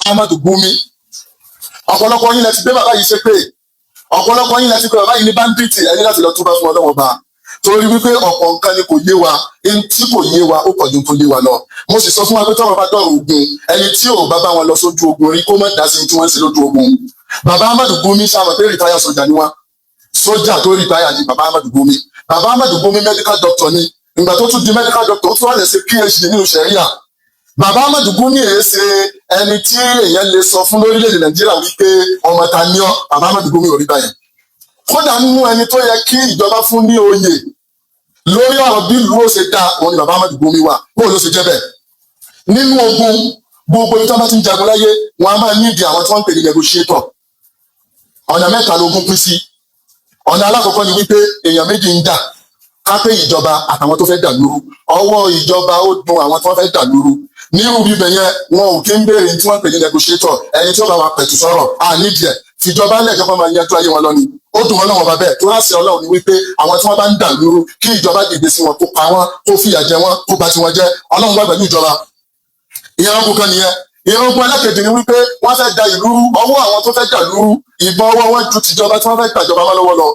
Ahmadu Gumi, ọ̀pọ̀lọpọ̀ yín lẹ ti gbé bàbá yìí ṣépè, ọ̀pọ̀lọpọ̀ yín lẹ ti pé bàbá yìí ní bandit. Ẹ ní láti lọ túbá fún Ọlọ́wọ́n ba, torí wípé ọ̀pọ̀ nǹkan ni kò yé wa. Ẹni tí kò yé wa, ó pọ̀ ju tó yé wa lọ. Mo sì sọ fún wa pé tọ́rọ̀ bá dọ̀rọ̀ ogun, ẹni tí ò bá bá wọn lọ sójú ogun rí, kó má dá sí tí wọ́n ń ṣe lójú ogun. Bàbá Ahmadu Gumi sábà pé retire sójà ni wá. Sójà tó retire ni bàbá Ahmadu Gumi. Bàbá Ahmadu Gumi, medical doctor ni. Ìgbà tó tún di medical doctor, ó tún wà lè ṣe PhD nínú sẹ̀ríà. Bàbá Ahmadu Gumi èé ṣe ẹni tí èèyàn lè sọ fún lórílẹ̀‐èdè Nàìjíríà wípé ọmọ ta ní ọ. Bàbá Ahmadu Gumi ò rí báyẹn. Kódà, nínú ẹni tó yẹ kí ìjọba fún ní oyè lórí ọ̀rọ̀ bí ìlú ó ṣe dá, òun ni bàbá Ahmadu Gumi wà. Bóun ló ṣe jẹ́ bẹ́ẹ̀? Nínú ogun, gbogbo ibi tí wọ́n bá ti ń jagun láyé, wọn a máa nídìí àwọn tí wọ́n ń pè ní negotiator. Ọ̀nà mẹ́ta lógún pín sí. Ọ̀nà alákọ̀ọ́kọ́ ni wípé èèyàn méjì ń jà, ká pé ìjọba àtàwọn tó fẹ́ dà lóru. Ọwọ́ ìjọba ó dùn àwọn tí wọ́n fẹ́ dà lóru. Nírú bíbẹ̀ yẹn, wọn ò kí ń béèrè tí wọ́n pè ní negotiator, ẹni tí ó bá wa pẹ̀tù sọ̀rọ̀ à nídìí ẹ̀. Fìjọba lẹ́ẹ̀kọ́ máa yanjú ayé wọn lọ ni. Ó dùn wọn lọ́wọ́ bá bẹ́ẹ̀ tó láṣẹ Ọlọ́run ni wípé àwọn tí wọ́n bá ń dà lóru, kí ìjọba dìde sí wọn, kó pa wọn, kó fìyà jẹ wọn, kó bà tiwọn jẹ́. Ọlọ́run wà pẹ̀lú ìjọba. Ìyẹn ogun kan nìyẹn. Ìran ogun ẹlẹ́kejì ni wípé wọ́n fẹ́ da ìlú rú. Ọwọ́ àwọn tó fẹ́ dà lúrú, ìbọn ọwọ́ wọn ju tìjọba tí wọ́n fẹ́ gbàjọba wọn lọ́wọ́ lọ.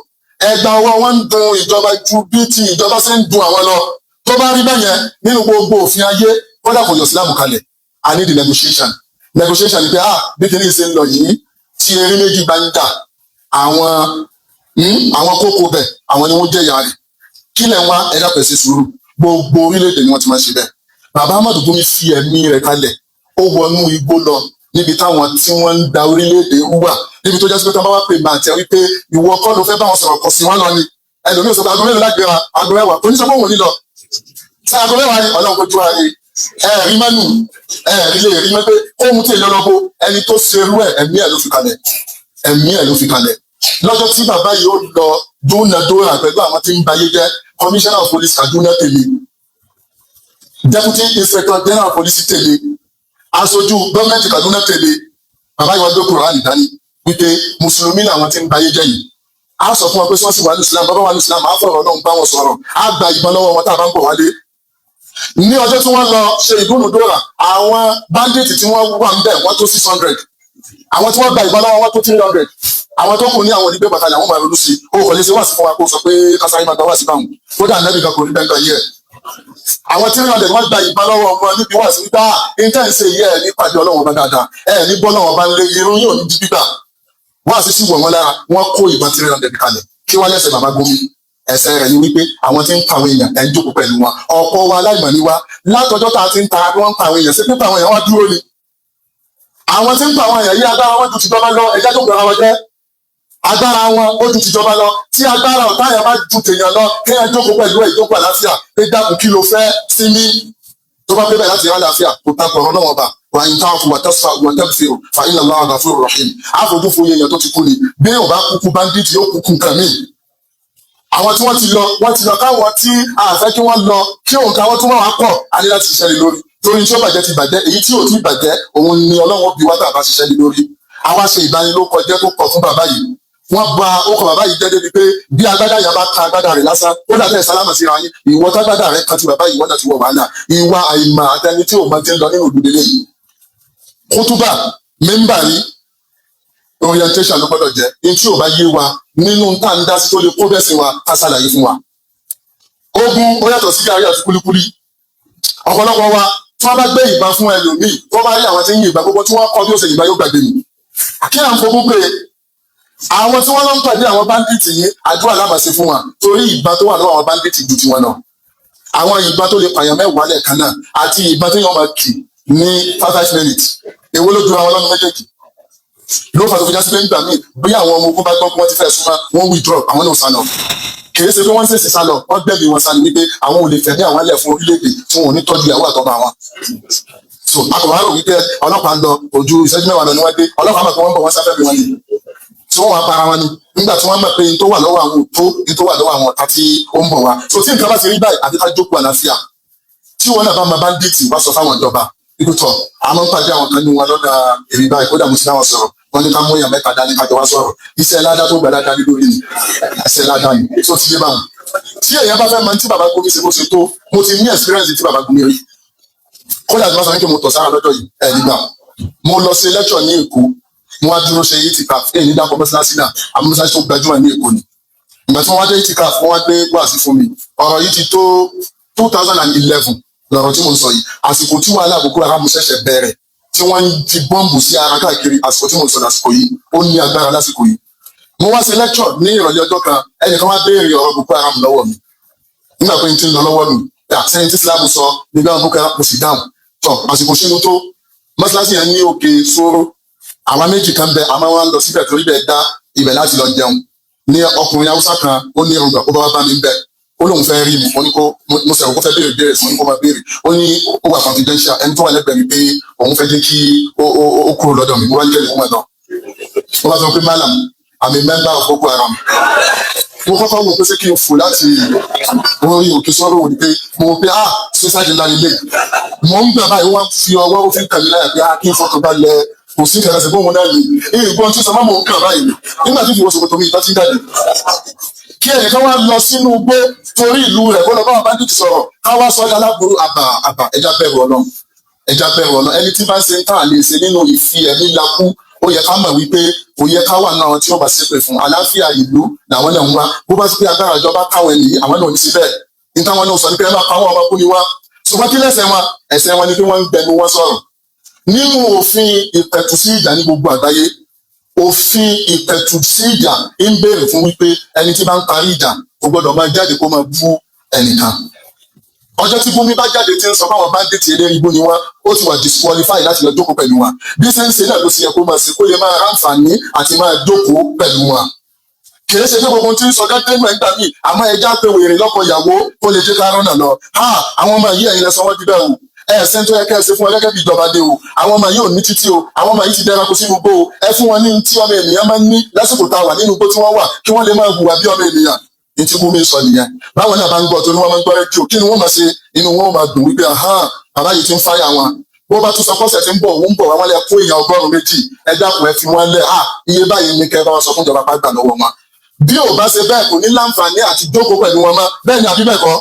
Ẹgbà ọwọ́ wọn ń dun ìjọba ju bí ti ìjọba ṣe ń dun àwọn lọ. Tó bá rí bẹ́yẹn, nínú gbogbo òfin ayé, kódà kò yọ sílámù kalẹ̀, I need the negotiation. Negotiation ni pé, ah, bí kìíní ṣe ń lọ yìí, tí erin méjì bá ń jà, àwọn kókó bẹ̀, àwọn ni wọ́n jẹ́ ìyá rẹ̀. Kí lẹ̀ ń wá? Ẹ̀dá pẹ̀sẹ̀ sùúrù. Gbogbo orílẹ̀-èdè ni wọ́n ti máa ṣe bẹ́ẹ̀. Bàbá Ahmadu Gumi fi ẹ̀mí rẹ̀ kalẹ̀, ó wọnú igbó lọ níbi táwọn tí wọ́n ń da orílẹ̀-èdè wà, níbi tó jẹ́ sí pé tí wọ́n bá wá pè máa tẹ wípé ìwọ kọ́ ló fẹ́ bá wọn sọ̀rọ̀, kọ̀ sí wọn lọ ni. Ẹlòmíì sọ pé aago mélòó lágbéra? Aago 10. Kò ní sọ pé òun ò ní lọ sí aago 10 ni. Ọlọ́run kojú wa rí ẹ̀rí mẹ́nu ẹ̀rí lè rí mẹ́ pé kóhun tí èèyàn lọ́bọ̀. Ẹni tó ṣerú ẹ̀, ẹ̀mí ẹ̀ ló fi kalẹ̀, ẹ̀mí ẹ̀ ló fi kalẹ̀. Lọ́jọ́ tí bàbá yìí ó lọ dúnadúrà pẹ̀lú àwọn tí ń bayé jẹ́, Commissioner of Police Kaduna tẹ̀lé, Deputy Inspector General of Police tẹ̀lé, aṣojú gọ́ọ̀mẹ̀ntì Kaduna tẹ̀lé. Bàbá yìí wá gbé Kùránì dání wípé mùsùlùmí làwọn tí ń bayé jẹ́ yìí. A sọ fún wọn pé sọ́ọ̀sì wà ní Islam, bàbá wà ní Islam, á fọ̀rọ̀ náà bá wọn sọ̀rọ̀, á gba ìbọn lọ́wọ́ wọn tá a bá ń bọ̀ wálé. Ní ọjọ́ tí wọ́n lọ ṣe ìdúnadúrà, àwọn bandit tí wọ́n wà ń bẹ̀, wọ́n tó 600. Àwọn tí wọ́n gba ìbọn lọ́wọ́ wọn tó 300. Àwọn tó kù ní àwọn onígbé bàtà làwọn máa ronú sí. O kò lè ṣe wá sí fún wa kó sọ pé kásáyé máa gba wá sí báwọn. Kódà, nẹ́bí kan kò rí bẹ́ẹ̀ yẹ. Àwọn 300, wọ́n gba ìbọn lọ́wọ́ wọn níbi wá sí wípé intense yẹ ẹ̀ ní pàdé Ọlọ́wọ́n bá dáadáa, ẹ̀ ní bọ́ lọ́wọ́ bá ń lé irun yóò ní di gbígbà. Wá sí wọ̀ wọ́n lára, wọ́n kó ìbọn 300 kalẹ̀. Kí wọ́n lẹ́sẹ̀ bàbá Gumi? Ẹsẹ̀ rẹ̀ ni wípé àwọn tí ń pa àwọn èèyàn, ẹ̀ ń jókòó pẹ̀lú wọn. Ọ̀pọ̀ wa aláìmọ̀ ni wá. Látọjọ́ tá a ti ń ta bí wọ́n ń pa àwọn èèyàn sí, pípa àwọn èèyàn wá dúró ni. Àwọn tí ń pa àwọn èèyàn yí, agbára wọn ju tìjọba lọ. Ẹjẹ́ tó gbọ́ra wọn jẹ́, agbára wọn ó ju tìjọba lọ. Tí agbára ọ̀tá yẹn bá ju tèèyàn lọ, kéèyàn jókòó pẹ̀lú ẹ̀, ìjókòó àlàáfíà, pé dákun, kí ló fẹ́ sí mi? Tó bá pé bẹ́ẹ̀ láti rí àlàáfíà, kò ta pọ̀rọ̀ náà wọ́n bá wà ní táwọn fún wàtẹ́sà wàtẹ́sà fa inna Allaha ghafurur rahim. Àfojú fo èèyàn tó ti kú ni. Bí yóò bá kúkú bandit, yóò kúkú nǹkan míì. Àwọn tí wọ́n ti lọ, wọ́n ti lọ. Káwọn tí a fẹ́ kí wọ́n lọ, kí òǹkà wọn tún máa pọ̀, a ní láti ṣiṣẹ́ lé lórí, torí tí ó bàjẹ́ ti bàjẹ́. Èyí tí ò tí bàjẹ́, òun ni Ọlọ́run bí wá tá a bá ṣiṣẹ́ lé lórí. Àwa ṣe ìbanilórúkọjẹ́ tó pọ̀ fún bàbá yìí. Wọ́n ba ọkọ̀ bàbá yìí jẹ́ débi pé bí agbádá yẹn bá ka agbádá rẹ̀ lásán, ó dàbí sálámà síra yín. Ìwọ tágbádá rẹ̀ kan ti bàbá yìí, wọ́n náà ti wọ wàhálà. Ìwà àìmọ̀ àtẹni tí ò máa ti ń lọ nínú ìlú lélẹ́yìí. Kútúbà mímbàrí, orientation ló gbọ́dọ̀ jẹ́. Ní tí ò bá yé wa nínú tá à ń dá sí tó lè kó bẹ́ẹ̀ sí wa, ká ṣàlàyé fún wa. Ogun ó yàtọ̀ sí gàrí àti kúlíkúlí. Ọ̀pọ̀lọpọ̀ wa, tí wọ́n bá gbé ìbọn fún ẹlòmíì, tó bá rí àwọn tí ń yìnbọn, gbogbo tí wọ́n kọ́ bí ó ṣe yìnbọn, yóò gbàgbé mi. Kí à ń fogún pé àwọn tí wọ́n lọ ń pàdé àwọn bandit yìí, àdúrà lámàṣe fún wa, torí ìbọn tó wà lọ́wọ́ àwọn bandit ju tiwọn náà. Àwọn ìbọn tó lè pààyàn 10 lẹ́ẹ̀kan náà àti ìbọn tó yàn máa kì ní 5 5 minutes, èwo ló ju àwọn lọ́nu méjèèjì? Ló fà tó fi já sí pé nígbà míì, bí àwọn ọmọ ogun bá gbọ́ pé wọ́n ti fẹ́ súnmọ́, wọ́n withdraw, àwọn náà sá lọ. Kìí ṣe pé wọ́n ṣèṣì sá lọ, wọ́n gbẹ̀mí wọn sá ni, wípé àwọn ò lè fẹ̀mí àwọn lẹ̀ fún orílẹ̀-èdè tí wọn ò ní tọ́jú ìyàwó àtọ́mọ àwọn. So akọ̀wé rò wípé ọlọ́pàá ń lọ, ojú ìṣẹ́jú 10 lọ ni wọ́n dé. Ọlọ́pàá mọ̀ pé wọ́n ń bọ̀, wọ́n sáfẹ́ bí wọ́n ni tí wọ́n wá para wọn ni nígbà tí wọ́n mọ̀ pé n tó wà lọ́wọ́ àwọn ò tó n tó wà lọ́wọ́ àwọn ọ̀tá tí ó ń bọ̀ wá. So tí nǹkan bá ti rí báyìí, àti ká jókòó àlàáfíà. Tí wọn náà bá máa bandit wá, sọ fáwọn ìjọba ikú tọ àmọ́ ń pàdé àwọn kan ní wọn lọ́nà èrè báyìí. Kódà, mo ti dáwọn sọ̀rọ̀, wọ́n ní ká mú èèyàn mẹ́ta dání, kájọ wá sọ̀rọ̀. Iṣẹ́ ládá tó gbà ládá ní lórí ni, iṣẹ́ ládá ni tó ti yé báwọn. Tí èèyàn bá fẹ́ mọ tí bàbá Gumi ṣe bó ṣe tó, mo ti ní experience tí bàbá Gumi rí. Kódà, tí wọ́n sọ wípé mo tọ̀ sára lọ́jọ́ yìí, ẹ̀ nígbà Mo lọ sí lecture ní Èkó, mo wá dúró ṣe itikaf. Èyí ní dákọ̀ mọ́sálásí náà, àmọ́ mọ́sálásí tó gbajúmọ̀ ní Èkó ni. Ìgbà tí wọ́n wá dé itikaf, wọ́n wá gbé wáàsí fún mi. Ọ̀rọ̀ yìí ti tó 2011 lọ̀rọ̀ tí mo ń sọ yìí, àsìkò tí wàhálà Boko Haram ṣẹ̀ṣẹ̀ bẹ̀rẹ̀, tí wọ́n ń ti bọ́ǹbù sí ara káàkiri. Àsìkò tí mo ń sọ lásìkò yìí, ó ní agbára lásìkò yìí. Mo wá sí lecture ní ìrọ̀lẹ́ ọjọ́ kan, ẹnìkan wá béèrè ọ̀rọ̀ Boko Haram lọ́wọ́ mi nígbà pé n ti ń lọ lọ́wọ́ mi, àtẹ̀yìn tí Islam sọ nígbà Boko Haram. Mo sì dáhùn tọ̀. Àsìkò sínú tó mọ́ṣáláṣí yẹn ní Òkè Sóró, àwa méjì kan bẹ, àmọ́ wọn lọ síbẹ̀ torí bẹ́ẹ̀ dá ibẹ̀ láti lọ jẹun. Ní ọkùnrin Haúsá kan, ó ní irùngbọ̀n, ó bá wá bá mi bẹ̀, ó lóun fẹ́ rí mi. Mo ní kó, mo sọ̀rọ̀, kó fẹ́ béèrè béèrè sí, mo ní kó máa béèrè. Ó ní ó wà confidential. Ẹni tó wà lẹ́gbẹ̀ẹ́ mi pé òun fẹ́ jẹ́ kí ó kúrò lọ́dọ̀ mi. Mo wá ní kẹ́lẹ́ fún ẹ̀ náà. Ó bá sọ pé, "Malam, I'm a member of Boko Haram." Mo kọ́kọ́ wò pé ṣé kí n fò láti orí òkè sọ́rọ̀ òní, pé mo wò pé, ah, suicide ńlá nílé mo ń gbà báyìí. Wọ́n fi ọwọ́, ó fi kàn mí láyà pé, ah, kí n fọkàn balẹ̀, kò sí ìkànnì ṣe bóun náà lè ìgbọ́n tí sọ mọ́. Mò ń kàn báyìí nígbà tí ìwọ ṣòkòtò mi ìtọ́ ti ń jáde, kí ẹnìkan wá lọ sínú igbó torí ìlú rẹ̀, kó lọ bá wọn bandit sọ̀rọ̀, ká wá sọ ọ́ aláburú. Àbà àbà, ẹja bẹ̀rù Ọlọ́run, ẹja bẹ̀rù Ọlọ́run. Ẹni tí bá ń ṣe ń tàn lè ṣe nínú ìfi ẹ̀mí lakú, ó yẹ ká mọ̀ wípé kò yẹ ká wà náà tí wọ́n bá ṣépè fún. Àlàáfíà ìlú làwọn náà ń wá. Bó bá sí pé agbára ìjọba káwọn ènìyàn, àwọn náà ò ní sí bẹ́ẹ̀ ní táwọn náà sọ ní pé ẹ máa pa àwọn ọmọ kú ni wá. Ṣùgbọ́n kí lẹ́sẹ̀ wọn? Ẹ̀ṣẹ̀ wọn ni pé wọ́n ń gbẹnu wọn sọ̀rọ̀. Nínú òfin ìpẹ̀tù sí ìjà ní gbogbo àgbáyé, òfin ìpẹ̀tù sí ìjà ń béèrè fún wípé ẹni tí bá ń parí ìjà kò gbọdọ̀ máa jáde kó máa bú ẹnìkan. Ọjọ́ tí Gumi bá jáde tí ń sọ fáwọn bandit eléyìí ibú ni wọ́n, ó ti wà disqualify láti lọ jókòó pẹ̀lú wọn. Bí ṣe ń ṣe náà ló ṣe yẹ kó máa ṣe, kó lè máa ráǹfààní àti máa jókòó pẹ̀lú wọn. Kì í ṣe pé gbogbo tí ń sọ gẹ́gẹ́ gbà míì, àmọ́ ẹja pé wèrè lọ́kọ ìyàwó kó lè jẹ́ ká rọ́nà lọ. Ha, àwọn ọmọ yìí, ẹ̀yin lẹ sọ wọ́n di bẹ́ẹ̀ o. Ẹ ẹsẹ̀ tó yẹ kẹ́ ẹ ṣe fún wọn gẹ́gẹ́ bí ìjọba dé o. Àwọn ọmọ yìí ò ní títí o. Àwọn ọmọ yìí ti dẹranko sínú igbó o. Ẹ fún wọn ní tí ọmọ ènìyàn máa ń ní lásìkò tá a wà nínú igbó tí wọ́n wà, kí wọ́n lè máa hùwà bí ọmọ ènìyàn. Ní tí Gumi sọ nìyẹn. Báwọn náà bá ń gbọ́, torí wọ́n máa ń gbọ́ rédíò, kí ni wọ́n máa ṣe? Inú wọn máa dùn wípé ahán, bàbá yìí ti ń fáyà wọn. Bó bá tún sọ pọ́sẹ̀ tí ń bọ̀, òun ń bọ̀ wá, wọ́n lè kó èèyàn 200. Ẹ dákun, ẹ fi wọ́n lẹ̀. À iye báyìí ní kẹ́ bá wọn sọ fún ìjọba pàgbà lọ́wọ́ wọn. Bí ò bá ṣe bẹ́ẹ̀, kò ní láǹfààní àti jókòó pẹ̀lú wọn mọ́. Bẹ́ẹ̀ ni àbí bẹ́ẹ̀ kọ́?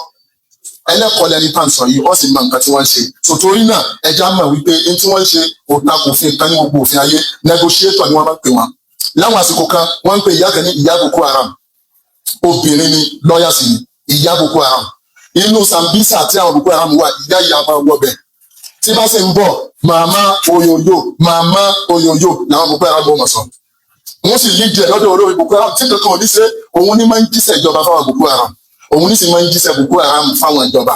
Ẹlẹ́kọ̀ọ́ lẹni tá à ń sọ yìí, wọ́n sì mọ nǹkan tí wọ́n ń ṣe. So torí náà, ẹja mọ̀ wípé n tí wọ́n ń ṣe kò ta kò fi nǹkan ní gbogbo òfin ayé. Negotiator ni wọ́n máa ń pè wọ́n. Láwọn àsìkò kan, wọ́n ń pè ìyá kan ní ìyá Boko Haram. Obìnrin ni, lọ́ọ̀yà sì ni. Ìyá Boko Haram, inú Sambisa tí àwọn Boko Haram wà, ìyá ìyá máa wọ bẹ̀. Tí bá sì ń bọ̀, "Màmá oyoyo, màmá oyoyo" làwọn Boko Haram bọ̀ mọ̀ sọ. Wọ́n sì lídìí ẹ̀ lọ́dọ̀ olórí Boko Haram tí kankan ò ní ṣe. Òun ní máa ń jíṣẹ́ ìjọba fáwọn Boko Haram, òun ní sì máa ń jíṣẹ́ Boko Haram fáwọn ìjọba.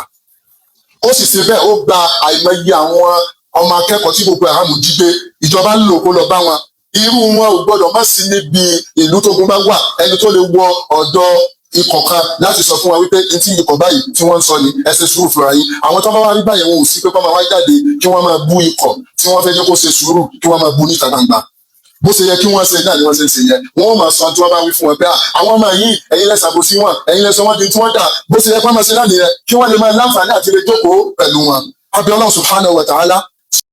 Ó sì ṣe bẹ́ẹ̀, ó gba àìmọye àwọn ọmọ akẹ́kọ̀ọ́ tí Boko Haram jí gbé. Ìjọba ń lò kó lọ bá wọn. Irú wọn ò gbọdọ̀ má sí níbi ìlú tógun bá wà, ẹni tó lè wọ ọ̀dọ̀ ikọ̀ kan láti sọ fún wa wípé ntí ikọ̀ báyìí tí wọ́n ń sọ ni, ẹ ṣe sùúrù fúnra yín. Àwọn tó bá wá rí báyẹn, wọn ò sí pé kọ́ máa wá jáde kí wọ́n máa bú ikọ̀ tí wọ́n fẹ́ jẹ́ kó ṣe sùúrù, kí wọ́n máa bú níta gbangba. Bó ṣe yẹ kí wọ́n ṣe náà ni wọ́n ṣe ń ṣe yẹn. Wọ́n máa sọ tí wọ́n bá wí fún wọn pé àwọn ọmọ yìí, ẹ̀yin lẹ ṣàbòsí wọn, ẹ̀yin lẹ sọ wọ́n di tí wọ́n dà. Bó ṣe yẹ kí wọ́n máa ṣe náà nìyẹn, kí wọ́n lè máa láǹfààní àti lè jókòó pẹ̀lú wọn. Abẹ́ Ọlọ́run subhanahu wa ta'ala.